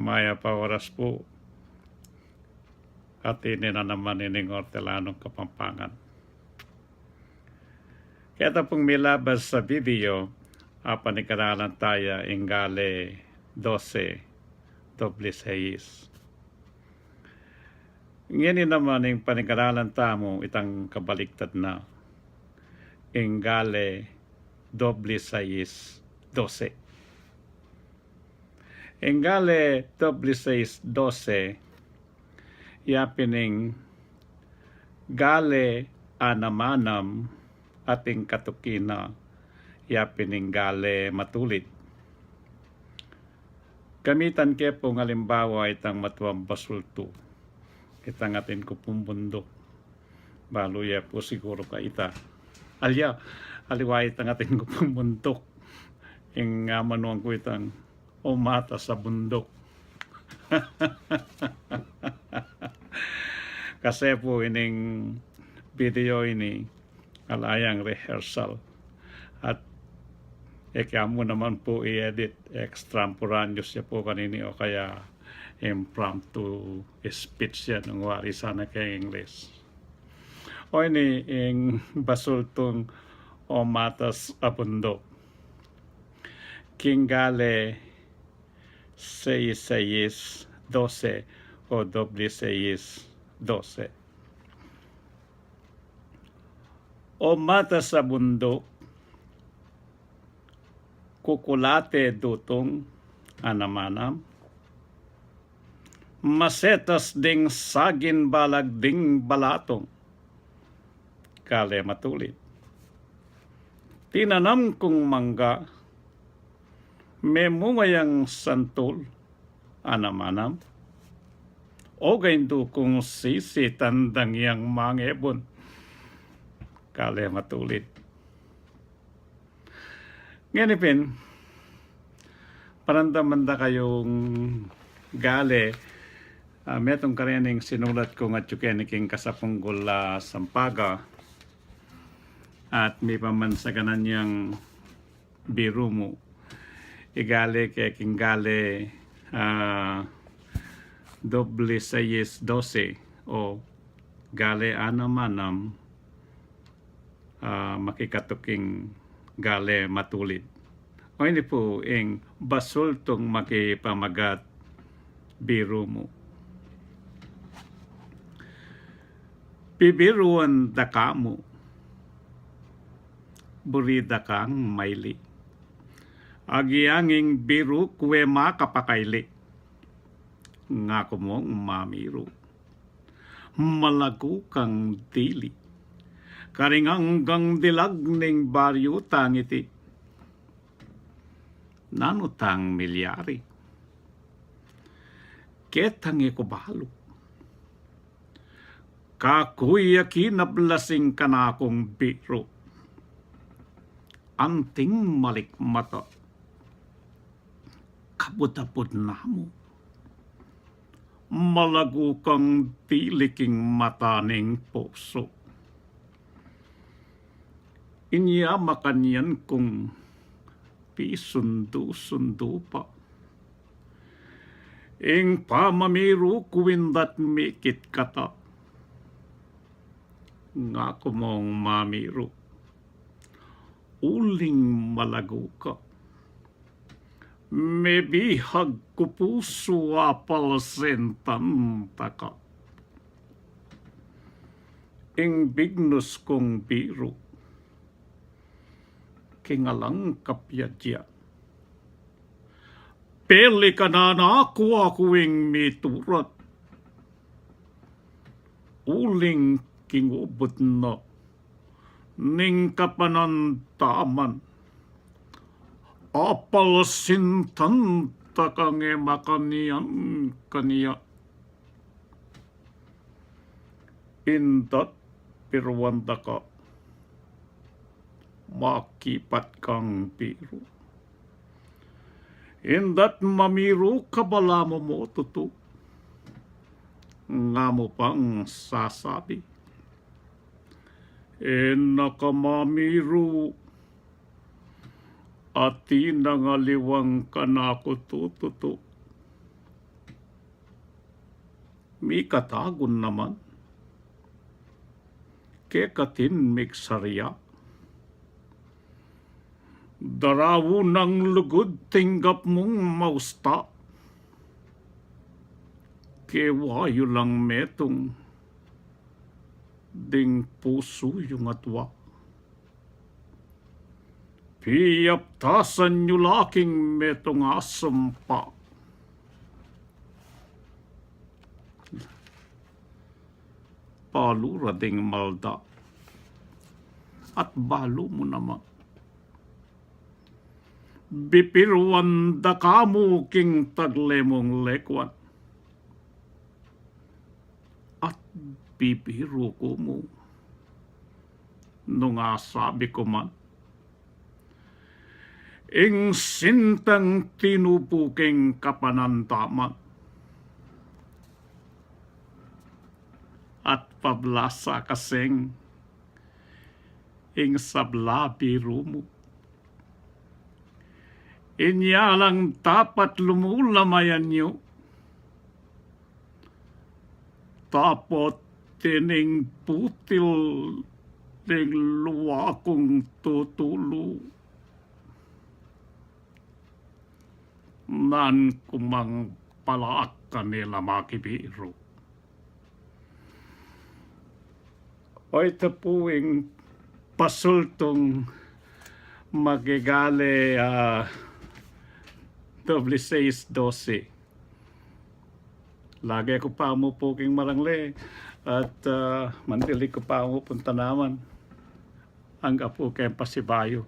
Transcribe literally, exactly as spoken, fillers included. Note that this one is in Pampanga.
Mayap a oras pu. At ini na naman ining Ortelanong Kapampangan. Keta pung milabas sa video, a, panikaralan taya ing Gale dose, doble seis. Ngeni naman ing panikaralan tamu itang kabaliktad na, ing Gale doble seis dose. Ing Gale doble seis dose, ya pin ing Gale anam-anam at ing katuki na, ya pin ing Gale matulid. Gamitan ke pung alimbawa itang matuang basultu, itang atin ku pung bunduk. Balu ye pu siguru kaita. Alya, aliwa itang atin ku pung bunduk. Ing, ah, manuang ku itang o matas a bunduk. Kasi pu ining video ini, ala yang rehearsal. At e ke mu naman pu i-edit, extemporaneous ya pu kanini o kaya impromptu speech ya nung wari sana ke English. O ini ing basultung o matas a bunduk. King Gale seis seis dose o doble seis dose. O matas a bunduk, kukulate dutung anam-anam, masetas ding saging balag ding balatung, Gale matulid. Tinanam kung mangga, memunga yang santul anam-anam, oga indu kung sisi tandang yang mangebun, Gale matulid. Ngeni pin, paramdaman da kayung Gale, ah, metung karening sinulat kung atyu keni king kasapunggul a sampaga, at mipamansagan yang biru mu. I Gale ke king Gale, ah, doble seis dose o Gale anam-anam, ah, makikatuking Gale matulid. O ini pu ing basultung makipamagat biru mu. Bibiruan da ka mu. Buri da kang maili. Agyang ing biru ku e makapakaili. Ngaku mung mamiru. Malagu kang dili. Karing anggang dilag ning baryu tang iti. Nanu tang milyari? Ketang e ku balu. Kaku ya kinablasing kanakung biru. Anting malikmata. Kabud-abud na mu. Malagu kang dili king mata ning pusu. Inya makanyan kung pisundu-sundu pa. Ing pamamiru ku indat mikit kata. Ngaku mung mamiru. Uling malagu ka. Mebihag ku pusu apal sintan ta ka. Ing bignus kung biru. King alang kapyadya. Peli ka na naku aku ing miturat. Uling king ubud na ning kapanandaman. Apal sintan ta kang e makanyan kanya. Indat biruan da ka. Makipat kang biru. Indat mamiru ka balamu mu tutu. Ngamu pang sasabi. E na ka mamiru. Atin nang aliwang kanaku tututu. Mikatagun naman, kekatin migsarya. Daraun nang lugud tinggap mung mausta. Kewa yu lang metung ding pusu yung atwa. Piyaptasan yu la king metung a sumpa. Balu ra ding malda at balu mu naman. Bibiruan da ka mu king tagle mung lekuan. At bibiru ku mu nung asabi ku man ing sintang tinupu king kapanandaman. At pabla sa kasing ing sabla biru mu. Inya lang dapat lumulamayan yu. Dapot ining butil ning luwa kung tutulu. Nan ku mang palakan ila makibiru. O ita pu ing pasultung makigale, ah, doble seis doce. Lage ku pa mu pu king marangle at, ah, mandilig ku pa mu pung tanaman. Angga pu keng pasibayu.